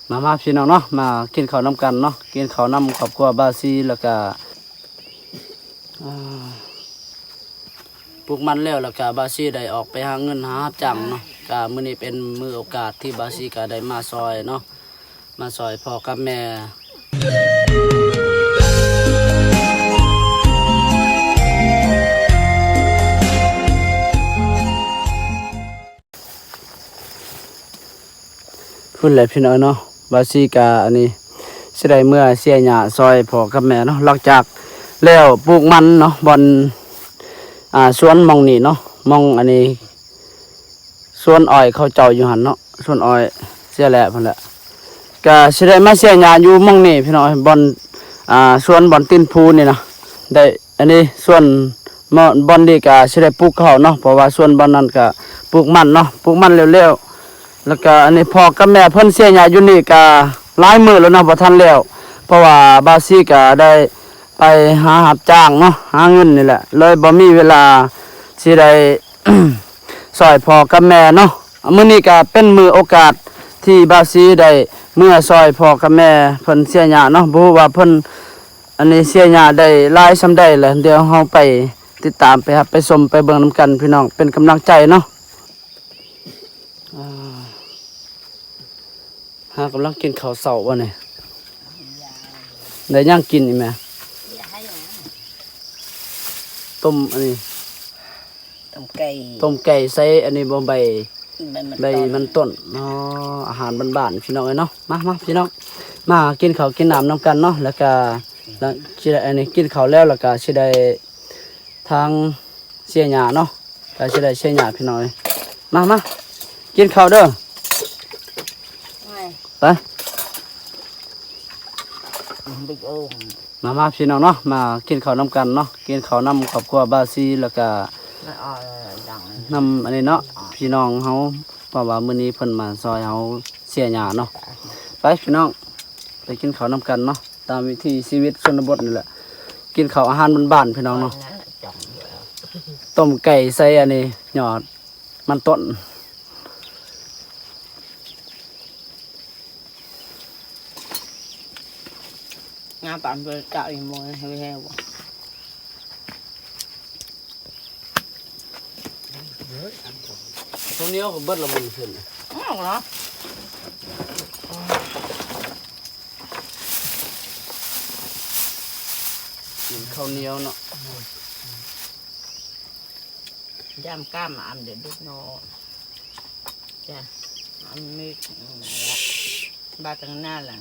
ມາ ມາພີ່ນ້ອງເນາະ ມາກິນເຂົ້ານຳກັນເນາະ ກິນເຂົ້ານຳຄອບຄົວບ່າວຊີ ແລ້ວກະ ອ່າ ປູກມັນແລ້ວ ແລ້ວກະບ່າວຊີໄດ້ອອກໄປຫາເງິນຫາຮັບຈ້າງເນາະ ກະມື້ນີ້ເປັນມື້ໂອກາດທີ່ບ່າວຊີກະໄດ້ມາຊ່ອຍເນາະ ມາຊ່ອຍພໍ່ກັບແມ່ ພຸ້ນແຫຼະພີ່ນ້ອງເນາະ ບ່າວຊີກະອັນນີ້ ຊິໄດ້ເມືອເສຍຫຍ້າຊ່ອຍພໍ່ກັບແມ່ເນາະ ຫຼັງຈາກແລ້ວປູກມັນເນາະ ບ່ອນ ອ່າ ສວນໝ່ອງນີ້ເນາະ ໝ່ອງອັນນີ້ ສວນອ້ອຍເຂົາເຈົ້າຢູ່ຫັ້ນເນາະ ສວນອ້ອຍເສຍແຫຼະພຸ້ນແຫຼະ ກະຊິໄດ້ມາເສຍຫຍ້າຢູ່ໝ່ອງນີ້ພີ່ນ້ອງ ບ່ອນ ອ່າ ສວນບ່ອນຕີນພູນີ້ນະ ໄດ້ ອັນນີ້ສວນ ບ່ອນນີ້ກະຊິໄດ້ປູກເຂົ້າເນາະ ເພາະວ່າສວນບ່ອນນັ້ນກະປູກມັນເນາະ ປູກມັນແລ້ວໆ ແລ້ວກະອັນນີ້ພໍ່ກັບແມ່ເພິ່ນເສຍຫຍ້າຢູ່ນີ້ກະຫຼາຍມື້ແລ້ວເນາະ ບໍ່ທັນແລ້ວ ເພາະວ່າບ່າວຊີກະໄດ້ໄປຫາຮັບຈ້າງເນາະ ຫາເງິນນີ້ແຫຼະ ເລີຍບໍ່ມີເວລາຊິໄດ້ ຊ່ອຍພໍ່ກັບແມ່ເນາະ ມື້ນີ້ກະເປັນມື້ໂອກາດທີ່ບ່າວຊີໄດ້ເມືອຊ່ອຍພໍ່ກັບແມ່ເພິ່ນເສຍຫຍ້າເນາະ ບໍ່ຮູ້ວ່າເພິ່ນ ອັນນີ້ເສຍຫຍ້າໄດ້ຫຼາຍສ່ຳໃດແຫຼະ ດຽວເຮົາໄປຕິດຕາມ ໄປຮັບໄປຊົມ ໄປເບິ່ງນຳກັນພີ່ນ້ອງ ເປັນກຳລັງໃຈເນາະ ອ່າ ຫາກຳລັງກິນເຂົ້າເຊົ້າບໍ່ນີ້ ໄດ້ຫຍັງກິນອີກແມ່ ຕົ້ມອັນນີ້ ຕົ້ມໄກ່ ຕົ້ມໄກ່ໃສ່ອັນນີ້ບໍ່ ໃບ ໃບມັນຕົ້ນ ໃບມັນຕົ້ນເນາະ ອາຫານບ້ານໆ ພີ່ນ້ອງເອີຍເນາະ ມາໆ ພີ່ນ້ອງ ມາກິນເຂົ້າກິນນ້ຳນຳກັນເນາະ ແລ້ວກະ ແລ້ວຊິໄດ້ ອັນນີ້ກິນເຂົ້າແລ້ວ ແລ້ວກະຊິໄດ້ທາງເສຍຫຍ້າເນາະ ກະຊິໄດ້ເສຍຫຍ້າພີ່ນ້ອງເອີຍ ມາໆ ກິນເຂົ້າເດີ ໄປ ມາໆ ພີ່ນ້ອງເນາະ ມາກິນເຂົ້ານຳກັນເນາະ ກິນເຂົ້ານຳຄອບຄົວບ່າວຊີ ແລ້ວກະນຳອັນນີ້ເນາະ ພີ່ນ້ອງເຮົາ ເພາະວ່າມື້ນີ້ເພິ່ນມາຊ່ອຍເຮົາເສຍຫຍ້າເນາະ ໄປພີ່ນ້ອງ ໄປກິນເຂົ້ານຳກັນເນາະ ຕາມວິຖີຊີວິດຊົນນະບົດນີ້ແຫຼະ ກິນເຂົ້າອາຫານບ້ານໆ ພີ່ນ້ອງເນາະ ຕົ້ມໄກ່ໃສ່ອັນນີ້ ຍອດມັນຕົ້ນ ງາມປານເພິ່ນເຈົ້າອີ່ໂມແຮວໆ ບໍ່ ເຂົ້າໜຽວກໍເບິດລະບໍ່ເພິ່ນ ອອກເນາະ ກິນເຂົ້າໜຽວເນາະ ຢາມກ້າມອຳເດດຸດເນາະ ຈ້າ ອັນນີ້ ບາດຕັ້ງນານລະ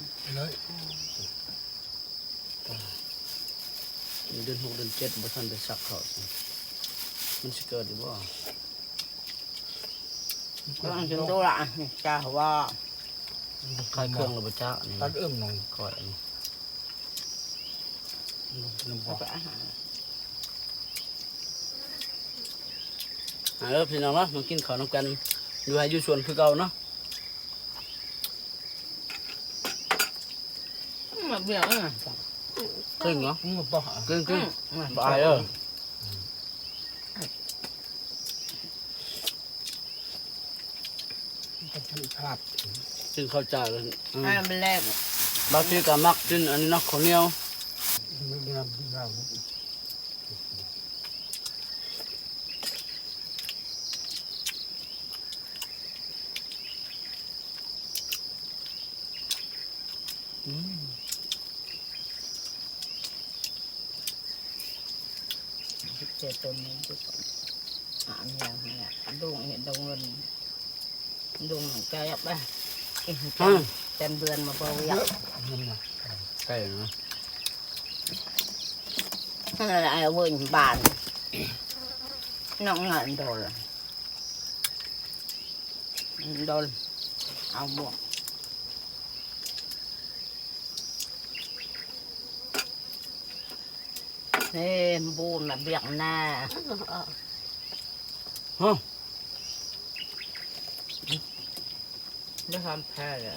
ເດືອນຫົກເດືອນເຈັດບໍ່ທັນໄດ້ສັກເຂົ້າ ມັນຊິເກີດຢູ່ບໍ່? ກຳລັງຈະໂຕລະ ຈ້າວ່າ ຂາຍເຄື່ອງລະບໍ່ຈ້ານີ້ ຕັດເອີ້ມໜອງ ຂ້ອຍອັນນີ້ ມາເດີພີ່ນ້ອງເນາະ ມາກິນເຂົ້ານຳກັນ ຢູ່ໄຮ່ຢູ່ສວນຄືເກົ່າເນາະ. ອືມ ໝາກບຽກເອີຍ ເກັ່ງເນາະ ອືມ ເກັ່ງໆ ອືມ ບໍ່ອາຍເອີຍ ອືມ ກິນເຂົ້າຈ້າ ອືມ ອ່າ ມັນແລກ ບາງທີກໍມັກກິນອັນນີ້ເນາະ ເຂົ້າໜຽວ ອືມ ເຈັບຕົວນີ້ ອາ ອັນນີ້ ອັນນີ້ ດົງ ເຫັນດົງເງິນ ລຸງຈະຢາກໄປ ອືມ ແຕ່ນເດືອນມາບໍ່ຢາກ ໄກ່ນະ ນັ້ນລະ ໄອ້ເວີ້ຍບ້ານ ນ້ອງງານໂດນລະ ໂດນ ເອົາໝວກ ເອີ ບູນມາບຽກໜ້າ ຮະ ໄດ້ທຳແພ້ລະ ນ້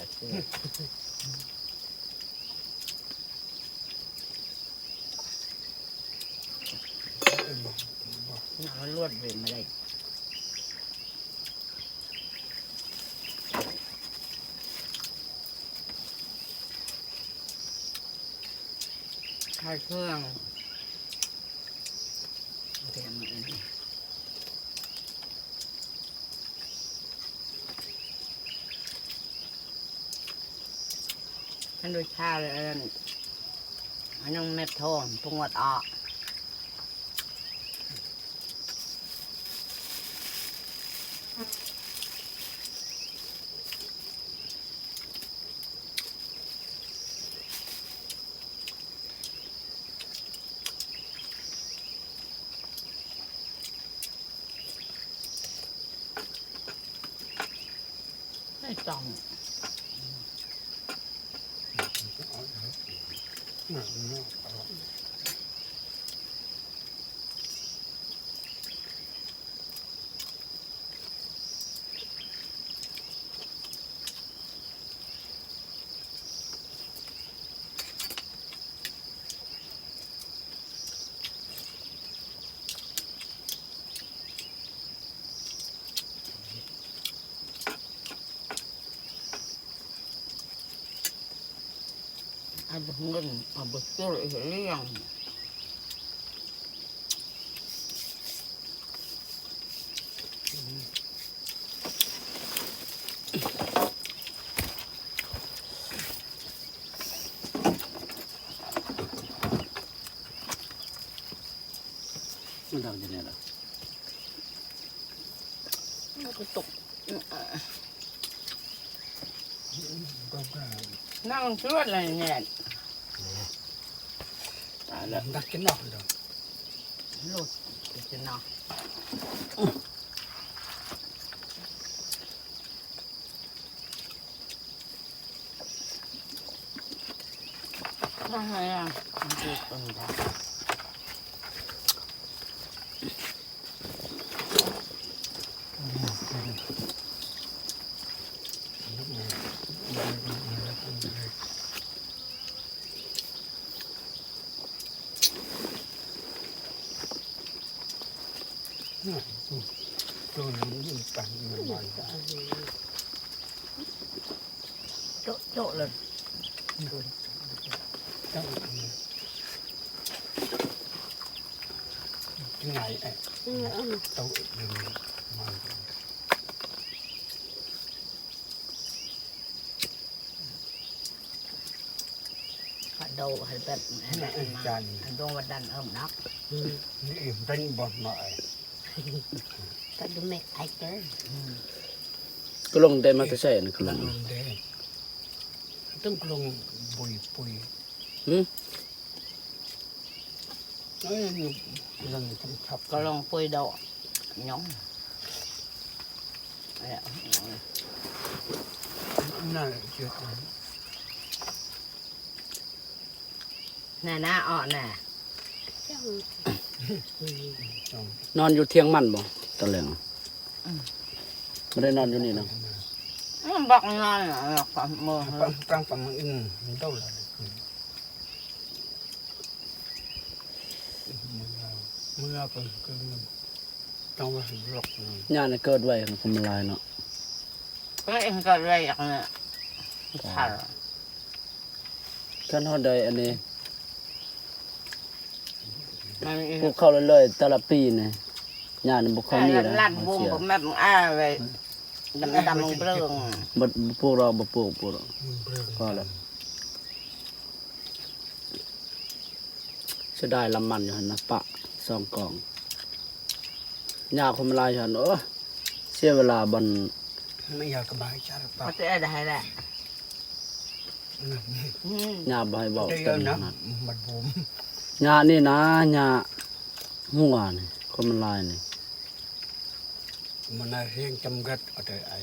ຳມັນລວດເປັນມາໄດ້. ຂາຍເຄື່ອງ ແຖມອັນນີ້ ຄັນໂດຍຊາວແລ້ວ ອັນນັ້ນ ອັນນັ້ນແມັບທອງ ປະຫວັດອາ. ໃຫ້ຕ້ອງ ເອົາເງິນ ເອົາໄປຊື້ອີ່ຫຍັງ. ມັນທຳຈັ່ງໃດລະ? ມັນກໍຕົກ ນັ່ງຊວນລະແຍດ ຕາຍລະ ດັກກິນນອກເດີ ໂລດກິນນອກ. ມາໃຫ້ອ່ະ ມັນຄືຄົນໄດ້. ໂຈະໆ ເລີຍ ງ່າຍ ເອີ ເອົາ ເອົາ ເອົາ ເອົາ ກະໂດໃຫ້ແບບ ອັນນັ້ນ ອັນດວງວັນດັນເອີ້ມເນາະ ນີ້ເປັນບໍ່ເນາະ ກະດູແມັກໄອເຕີ ກະລົງໄດ້ມາແຕ່ໃສ ອັນກະລົງ ກະລົງແດງ ຕ້ອງກະລົງບຸຍປຸຍ ຫື ເອີ ກະລົງປຸຍດອກ ນັ້ນແຫຼະ ແນ່ນາ ເອາະແນ່ ນອນຢູ່ທຽງມັນບໍ່ ຕອນແລງ? ອືມ ບໍ່ໄດ້ນອນຢູ່ນີ້ເນາະ ອືມ ບັກນອນ ເອີ ກາງປະມານ ອືມ ເດົາລະ ເມື່ອ ເມື່ອເພິ່ນຄືນ ຕ້ອງວ່າໃຫ້ບລັອກ ຍ່ານະເກີດໄວ ຄົນມັນຫຼາຍເນາະ ເອີ ເອີ ເກີດໄວ ອັນນັ້ນ ຄັນຮອດໄດ້ອັນນີ້ ມັນອີກ ປູກເຂົ້າເລື້ອຍໆ ແຕ່ລະປີນີ້ ຫຍ້ານີ້ບໍ່ຄ່ອຍມີແລ້ວ ລັດວງ ເສຍ ແບບອາໄວ້ ດຳໆເບລີງ ບໍ່ ບໍ່ປູກດອກ ບໍ່ປູກ ບໍ່ປູກດອກ ມັນເບລີງ ພໍແລ້ວ ເສຍດາຍລຳມັນຢູ່ຫັ້ນນະ ປະສອງກອງ ຫຍ້າຄົນມັນຫຼາຍຢູ່ຫັ້ນ ໂອ້ ເສຍເວລາບ່ອນ ມັນຢາກກະບາຍຈາລະປະ ມັນຈະໄດ້ແຫຼະ ອືມ ຫຍ້າບໍ່ໃຫ້ເວົ້າ ໄດ້ເອີນະ ມັນບູມ ຫຍ້ານີ້ນະ ຫຍ້າຫົວນີ້ ຄົນມັນຫຼາຍນີ້ ມັນນາຮຽງຈຳກັດ ເອົາແຕ່ໄອ້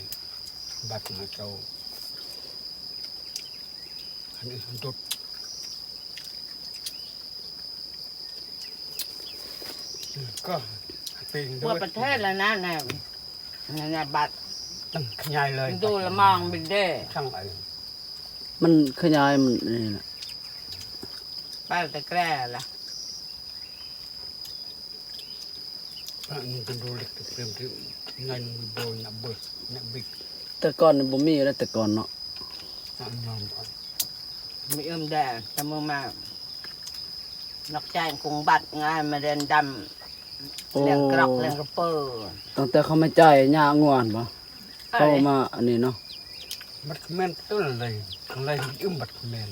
ບັດມາເຈົ້າ ອັນນີ້ມັນດຸດ ກໍເປັນ ທົ່ວປະເທດແລ້ວນະ ນະ ນະ ນະ ບັດ ມັນຂະຫຍາຍເລີຍ ມັນດູລະມອງບິນເດ ທາງໄອ ມັນຂະຫຍາຍ ມັນນີ້ນະ ໄປແຕ່ແກ່ລະ ແຕ່ກ່ອນນີ້ບໍ່ມີເດ້ ແຕ່ກ່ອນເນາະ ມີເອີມແດ່ ແຕ່ມື້ມາ ນອກຈາກກຸງບັດງາຍມາແດນດຳ ໂອ້ ລ້ຽງກຣອກລ້ຽງກະເປີ ຕັ້ງແຕ່ເຂົາມາຈ່າຍຫຍ້າງົວຫັ້ນບໍ່? ເອີ ເຂົາມາອັນນີ້ເນາະ ບັດຂະແມນຕົ້ນລະ ລະອຶມບັດຂະແມນ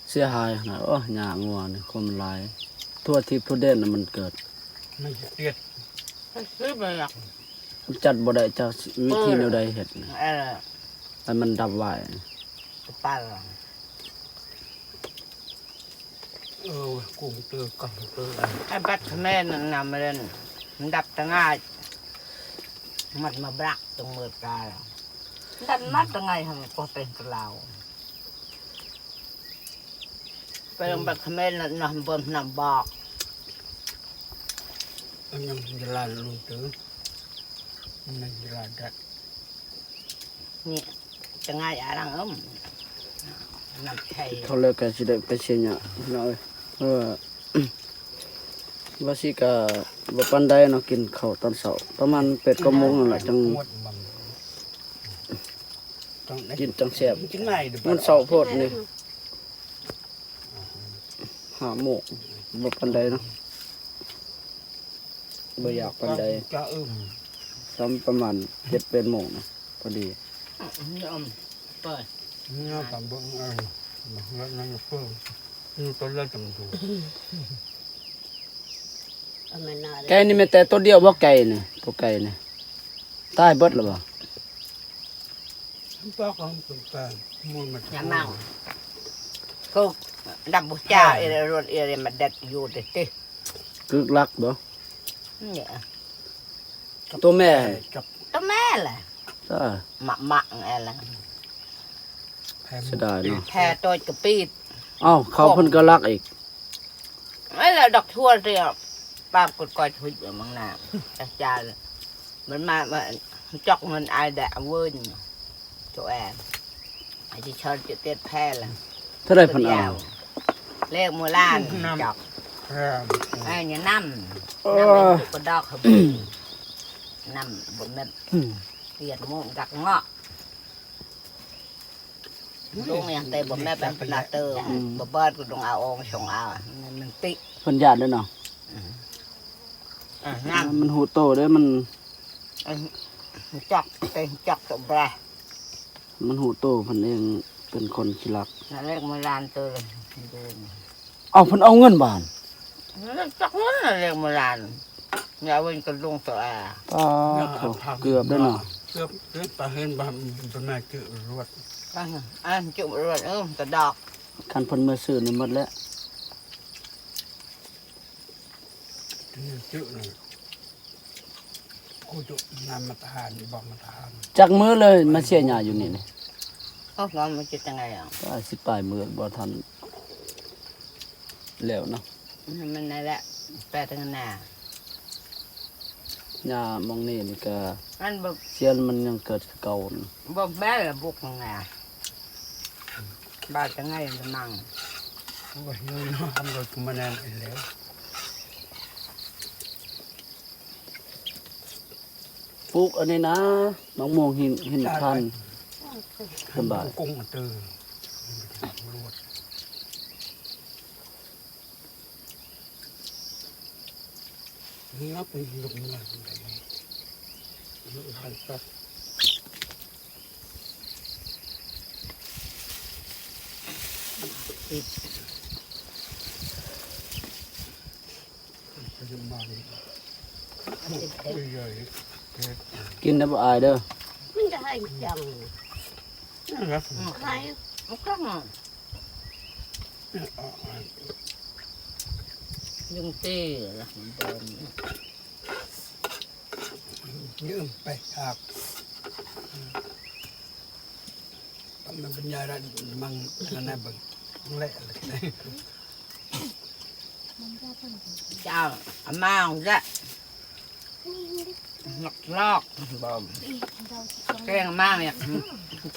ເສຍຫາຍຂະໜາດ. ໂອ້ ຫຍ້າງົວນີ້ຄົນຫຼາຍ ທົ່ວທິດທົ່ວແດນນະມັນເກີດ ມັນຊິຕຽດ ໄປຊື້ມາລະ ຈັດບໍ່ໄດ້ ຈັກວິທີແນວໃດເຮັດ ເອີ ໃຫ້ມັນດັບໄວ ປາ ເອີ ກຸງເຕີກັງເຕີ ໄອ້ບັດຂະແມນນັ້ນນະ ມັນດັບຕະງາຍ ມັນມາບລັກຕົງເມີກາ ດັນນັດຕະງາຍໃຫ້ມັນກໍເປັນກະລາວ ໄປລົງບັດຂະແມນນັ້ນນະ ບໍ່ນຳບອກ ມັນຍັງຈະລານລົງເຕີ ມັນຍັງຈະລານດັດ ນີ້ ຕະງາຍອາລັງເອີມ ນ້ຳໄທ ເທົ່າແລ້ວກໍຊິໄດ້ໄປເຊຍຍະພີ່ນ້ອງເອີຍ ເອີ ວ່າຊິກະບໍ່ປານໃດເນາະ ກິນເຂົ້າຕອນເຊົ້າ ປະມານແປດເກົ້າໂມງນັ້ນລະ ຈັ່ງກິນຈັ່ງແຊບ ມັນເຊົ້າໂພດນີ້ ຫ້າໂມງ ບໍ່ປານໃດເນາະ ບໍ່ຢາກປານໃດ ຈະອຶມ ສ່ຳປະມານເຈັດແປດໂມງນະ ພໍດີ ອືມ ເປີດ ເງາຕາເບິ່ງເອີ ເຮືອນນັ້ນເປີດ ຢູ່ຕົ້ນລະຈຳດູ ແກ່ນີ້ແມ່ນແຕ່ໂຕດຽວບໍ່ ໄກ່ນີ້ ໂຕໄກ່ນີ້ ຕາຍເບິດແລ້ວບໍ່? ປອກຂອງເປັນການ ມັນ ຢ່າເມົາ ຄືດຳບໍ່ຈາ ເອີ ເອເຣຍ ເອເຣຍ ມັນດັດຢູ່ຕິ ກຶກລັກບໍ່? ນີ້ ໂຕແມ່ ໂຕແມ່ແຫຼະ ເອີ ໝະໆ ແອລະ ເສຍດາຍເນາະ ແພໂຕຍກະປີດ ເອົ້າ ເຂົາເພິ່ນກໍລັກອີກ ເອີ ດອກທົ່ວເຕີ ປາກກົດກອຍທຸຍເມືອງໜ້າ ອາຈານ ມັນມາ ມາຈອກເງິນອາຍແດະເວີນ ໂຕແອນ ອາຈານເຊີນຈະເຕັດແພລະ ເທົ່າໃດເພິ່ນເອົາ ເລກໂມລານ ຈອກ ເອີ ຍານຳ ເອີ ນຳເປັນກະດອກ ນຳບໍ່ແມ່ນ ອືມ ຕຽນໂມງກັກເງາະ ລຸງຍັງເຕະບໍ່ແມ່ນເປັນນາເຕີ ອືມ ບໍ່ເບີດກໍຕ້ອງເອົາອອກສົ່ງເອົາ ມັນ ມັນຕິ ເພິ່ນຢ້ານເດ້ເນາະ ອືມ ອ່າ ມັນຮູ້ໂຕເດ້ ມັນ ອັນ ຈັກເປັນຈັກຕົວແບ ມັນຮູ້ໂຕເພິ່ນເອງເປັນຄົນຂີ້ລັກ ນາເລັກມາລ້ານເຕີ ເອົາ ເພິ່ນເອົາເງິນບາດ ຈັກເງິນນາເລັກມາລ້ານ ຍາເວັນກໍລົງຕົວແອ ປາໂທ ເກືອບເດ້ເນາະ ເກືອບ ເກືອບ ຕາເຫັນບາດ ຕົວນາຍຈື່ລວດ ອັນຈື່ລວດ ເອີ ຕະດອກ ຄັນເພິ່ນເມືອຊື້ນີ້ໝົດແລ້ວ ຈະນຳມາທານ ບໍ່ມາທານ ຈັກມື້ເລີຍມາເສຍຫຍ້າຢູ່ນີ້ນີ້ ເອົາ ວ່າມັນຈະຈັ່ງໃດອ່ະ ວ່າສິປາຍມື້ບໍ່ທັນແລ້ວເນາະ ມັນນັ້ນແຫຼະ ໄປທາງໜ້າ ຫຍ້າໝ່ອງນີ້ນີ້ກະ ມັນບໍ່ ສຽນມັນຍັງເກີດຄືເກົ່າ ບໍ່ແມ່ນລະບຸກນະ ບາດຈັ່ງໃດລະມັງ ໂອ້ຍ ເນາະ ທຳລົດມາແນ່ນແລ້ວ ປູກອັນນີ້ນະ ໝາກມ່ວງຫີນ ຫີນຄັນ ສະບາຍ ກົງມາຕື່ ເງືອບລົງມາ ກິນໄດ້ບໍ່ອາຍເດີ ມັນຈະໃຫ້ຈັງ ໃຫ້ ມັນກໍ ຍຸງຕີລະ ຍືມໄປຫາກ ມັນບັນຍາຍໄດ້ ມັງນັ້ນນະ ເບິ່ງ ແລະ ເຈົ້າ ອາມາງແລະ ນອກລອກ ບໍ່ ແກງມາກ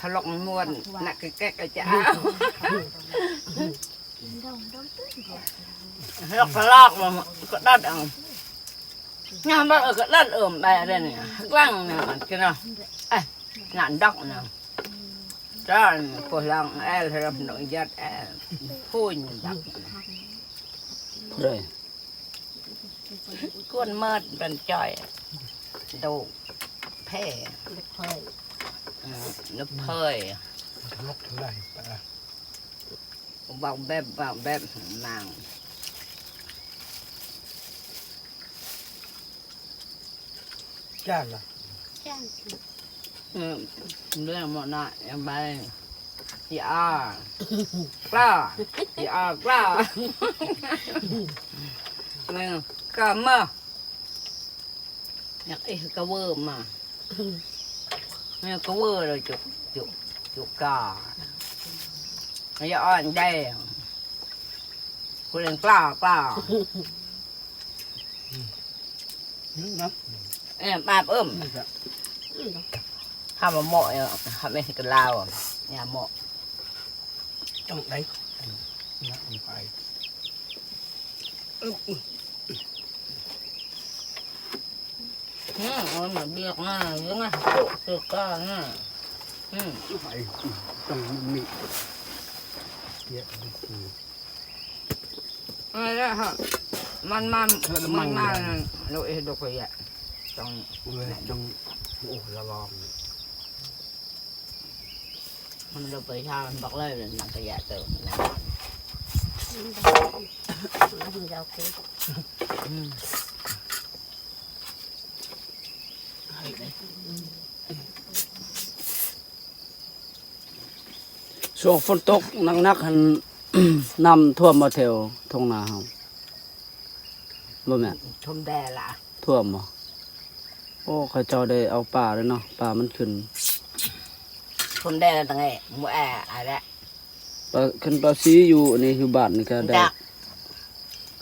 ທະລົກມັນມ່ວນ ນະ ແກກະຈະເອົາ ທະລົກທະລອກ ມັນກະດັດເອົາ ຍາມບໍ່ເອີ ກະດັດເອີມໄປເດ້ນີ້ ຫຼັງນີ້ມັນກິນເນາະ ເອີ ງານດອກນະ ຈານໂກລັງແອລ ເຮັດນອກຍັດແອລ ພຸ້ນດອກ. ເລີຍ ກວນເມີດເປັນຈ່ອຍ ໂດກແພ້ ເອີ ລູກເຂີຍ ເວົ້າແບບ ເວົ້າແບບນາງ ຈານລະ ຈານ ອືມ ເລື່ອງໝົດນະ ຍັງໄປ ທີ່ອາ ກລ້າ ທີ່ອາ ກລ້າ ແມ່ນ ກະມາ ຢາກເອກະເວີມາ ແມ່ນກະເວີເລີຍ ຈຸ ຈຸ ຈຸກາ ຢ່າອ່ອນແດງ ກູເລັງກລ້າ ກລ້າ ອືມ ນະ ເອີ ປາບເອີມ ອືມ ເຮົາມາເໝາະ ເຮົາແມ່ນກັນລາວ ຍາເໝາະ ຈັ່ງໃດ ນະ ໄປ ອືມ ເອົາມາບຽກມາ ເລື່ອງ ຈຸການະ ອືມ ໄປ ຈັ່ງມີ ບຽກ ອັນນັ້ນແຫຼະ ມັນມາ ເອີ ມັນມາ ມັນມາ ໂລເອໂດໂກຍະ ຕ້ອງ ເອີ ຈັ່ງ ໂອ້ ລະລອງ ມັນເລີຍໄປທາງບັກເລີຍ ມັນກະຢາກເຕີມນະ ມັນຢາກເຕີມ ອືມ. ຊ່ວງຝົນຕົກໜັກໆຫັ້ນ ນ້ຳຖ້ວມບໍ່ແຖວທົ່ງນາເຮົາ? ບໍ່ແມ່ນ ຖ້ວມແດ່ລະ ຖ້ວມບໍ່? ໂອ້ ເຂົາເຈົ້າໄດ້ເອົາປາເດ້ເນາະ ປາມັນຂຶ້ນ ຖ້ວມແດ່ລະ ຕັ້ງແຕ່ມື້ແອ ອາແລະ ປາ ຄັນປາຊີຢູ່ອັນນີ້ ຢູ່ບ້ານນີ້ກະໄດ້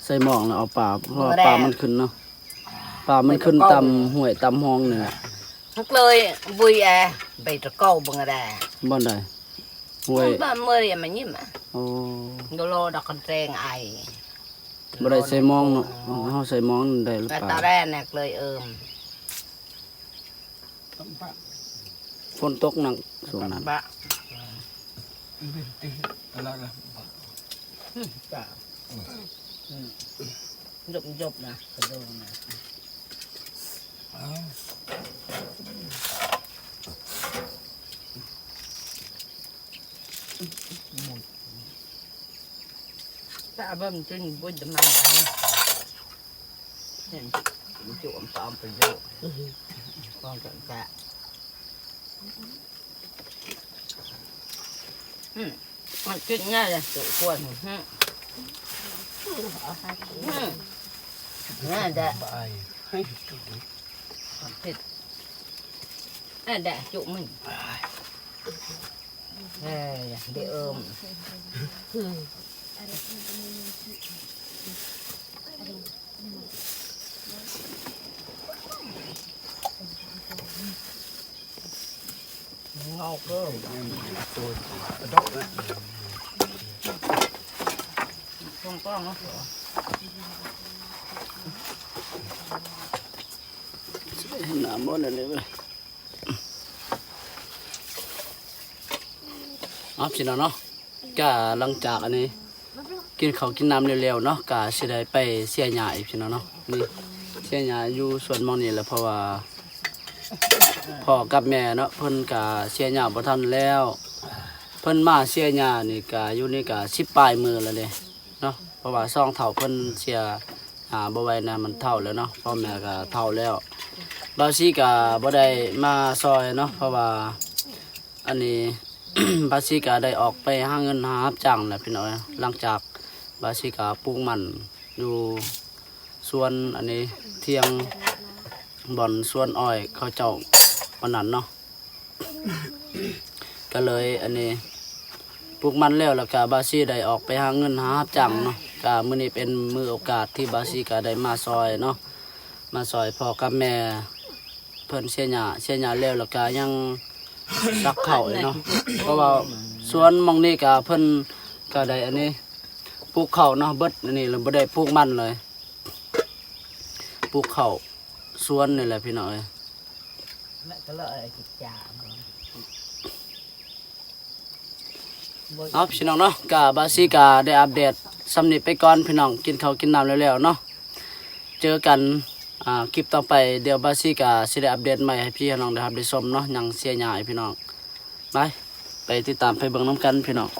ໃສ່ໝອງແລ້ວເອົາປາ ເພາະວ່າປາມັນຂຶ້ນເນາະ ປາມັນຂຶ້ນຕາມຫ້ວຍຕາມຮ່ອງນີ້ແຫຼະ ເລີຍບຸຍແອ ໄປຕະເກົາເບິ່ງແດ່ ບ່ອນໃດ? ຫ້ວຍ ເມື່ອຍມັນຍິ້ມ ໂອ້ ໂດໂລດອກຄັນແຕງໄອ ບໍ່ໄດ້ໃສ່ໝອງເນາະ ເຮົາໃສ່ໝອງໄດ້ຫຼືປາ ຕາແລນແນກເລີຍເອີມ ຝົນຕົກໜັກຊ່ວງນັ້ນ ຢົບໆນະ ກະໂດງນະ ຕາເບິ່ງຈິງບຸດມາ ເຫັນຈຸອຳຕອມປະໂຍ ປ້ອງກັນກະ ອືມ ມັນກິນງ່າຍເລີຍ ໂຕກວນ ອືມ ອືມ ນັ້ນແຫຼະ ເຜັດ ນັ້ນແຫຼະ ຈຸມັນ ເອີ ເດີເອີມ ເງົາເກີນ ໂຕດອກນະ ກອງໆເນາະ ເຫັນໜ້າບໍ່ໄດ້ເລີຍ. ເອົາ ພີ່ນ້ອງເນາະ ກະຫຼັງຈາກອັນນີ້ ກິນເຂົ້າກິນນ້ຳແລ້ວໆເນາະ ກະຊິໄດ້ໄປເສຍຫຍ້າອີກ ພີ່ນ້ອງເນາະ ນີ້ ເສຍຫຍ້າຢູ່ສວນໝ່ອງນີ້ແຫຼະ ເພາະວ່າພໍ່ກັບແມ່ເນາະ ເພິ່ນກະເສຍຫຍ້າບໍ່ທັນແລ້ວ ເພິ່ນມາເສຍຫຍ້ານີ້ກະ ຢູ່ນີ້ກະສິບປາຍມື້ແລ້ວເດ້ເນາະ ເພາະວ່າສອງເຖົ້າເພິ່ນເສຍ ອ່າ ບໍ່ໄຫວນະ ມັນເຖົ້າແລ້ວເນາະ ພໍ່ແມ່ກໍເຖົ້າແລ້ວ ບ່າວສີກໍບໍ່ໄດ້ມາຊ່ອຍເນາະ ເພາະວ່າອັນນີ້ ບ່າວສີກໍໄດ້ອອກໄປຫາເງິນຫາຮັບຈ້າງແລ້ວ ພີ່ນ້ອງເອີຍ ຫຼັງຈາກບ່າວສີກໍປູກມັນຢູ່ສວນ ອັນນີ້ ທຽງບ່ອນສວນອ້ອຍເຂົາເຈົ້າ ປານນັ້ນເນາະ. ກໍເລີຍອັນນີ້ ປູກມັນແລ້ວ ແລ້ວກະບ່າວສີໄດ້ອອກໄປຫາເງິນຫາຮັບຈ້າງເນາະ ກະມື້ນີ້ເປັນມື້ໂອກາດທີ່ບ່າວສີກະໄດ້ມາຊ່ອຍເນາະ ມາຊ່ອຍພໍ່ກັບແມ່ເພິ່ນເສຍຫຍ້າ ເສຍຫຍ້າແລ້ວ ແລ້ວກະຍັງສັກເຂົ້າອີກເນາະ ເພາະວ່າສວນໝ່ອງນີ້ກະເພິ່ນກະໄດ້ອັນນີ້ ປູກເຂົ້າເນາະ ເບິດອັນນີ້ ແລ້ວບໍ່ໄດ້ປູກມັນເລີຍ ປູກເຂົ້າສວນນີ້ແຫຼະ ພີ່ນ້ອງເອີຍ. ເອົາ ພີ່ນ້ອງເນາະ ກະບ່າວສີກະໄດ້ອັບເດດ ສ່ຳນີ້ໄປກ່ອນພີ່ນ້ອງ ກິນເຂົ້າກິນນ້ຳແລ້ວໆເນາະ ເຈີກັນ ອ່າ ຄລິບຕໍ່ໄປ ດຽວບ່າວສີກະຊິໄດ້ອັບເດດໃໝ່ໃຫ້ພີ່ໃຫ້ນ້ອງໄດ້ຮັບໄດ້ຊົມເນາະ ຍັງເສຍຫຍ້າໃຫ້ພີ່ນ້ອງ ໄປ ໄປຕິດຕາມໄປເບິ່ງນຳກັນພີ່ນ້ອງ.